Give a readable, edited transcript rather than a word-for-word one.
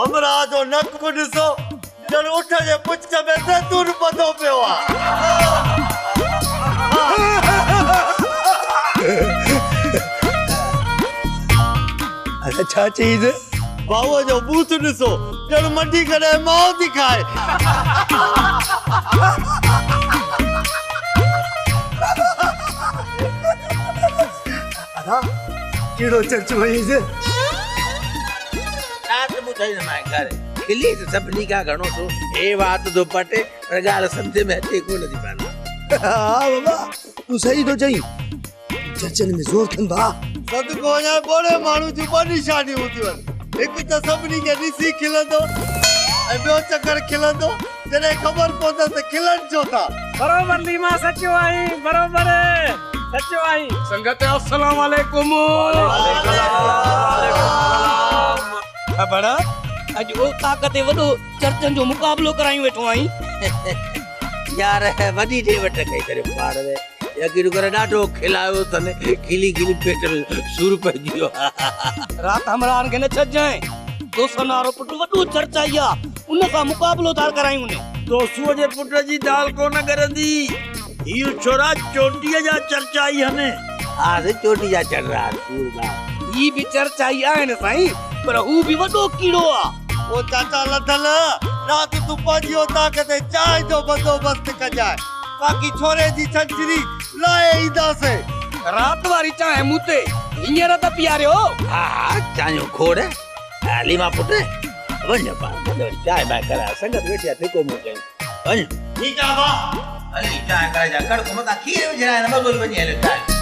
همراهه جو نڪ ڏسو، ڄڻ اٺ جي پڇ ۾ زيتون ٻڌو پيو آ. ادا ڇا چئيس؟ ڀائوء جو ٻوٿ ڏسو، ڄڻ منڊي ڪڏهن مائو ٿي کائي. ادا ڪهڙو چرچ وئيس؟ رات ٻڌائي نه مائي گهر کلي ته سڀني کان گهڻو ٿو هي وات ٿو پٽي پر ڳالهه سمجهه ۾ اچي ڪونه ٿي پاڻ. ها بابا تون صحيح ٿو چئين چرچن ۾ زور ٿن ڀاء. صدقو وڃان ٻوڙي ماڻهو جون ٻه نشانيون هونديون آهن هڪ ته سڀني کي ڏسي کلندو ۽ ٻيو چڪر کلندو جڏهن خبر پوندس ته کلن ڇو ٿا. بروبر ليما سچو آهين بروبر سچو آهين. سنگت السلام عليڪم. کبڙ اڄ اوطاق تي وڏو چرچن جو مقابلو ڪرايون ويٺو آهين. يار وڏي ڏي وٺ ڪئي ڪري پاڻ ۾ يقين ڪر ڏاڍو کلايو اٿن کلي کلي پيٽ ۾ سور پئجي ويو. رات همراهن کي نه ڇڏجانء. دوسن وارو پٽ وڏو چرچائي آ ان سان مقابلو ٿا ڪرايون ني. دوسوء جي پٽ جي دال ڪونه ڳرندي. هي ڇورا چوٽيء جا چرچائي هن. ها سائين چوٽي جا چڙرا آهن ڪوڙ ڳالهه. هي به چرچائي آهن سائين پر هو به وڏو ڪيڙو آ. او چاچا لڌل رات تون پنهنجي اوطاق تي چانهه جو بندوبست ڪجانء باقي ڇوري جي ڇنڇري لاهي اينداسين. رات واري چانهه مون تي هينئر ته پياريو. ها ها چانهيون کوڙ. ليما پٽ وڃ پاڻ وري چانهه بانهه ڪراء سنگت ويٺي آ ڦڪو منهن ڪيون وڃ. ٺيڪ آ ڀاء هلي چانهه ڪرائي جا ڪڙڪ متان کير وجهرائين مزو ئي وڃي هليو چانهه.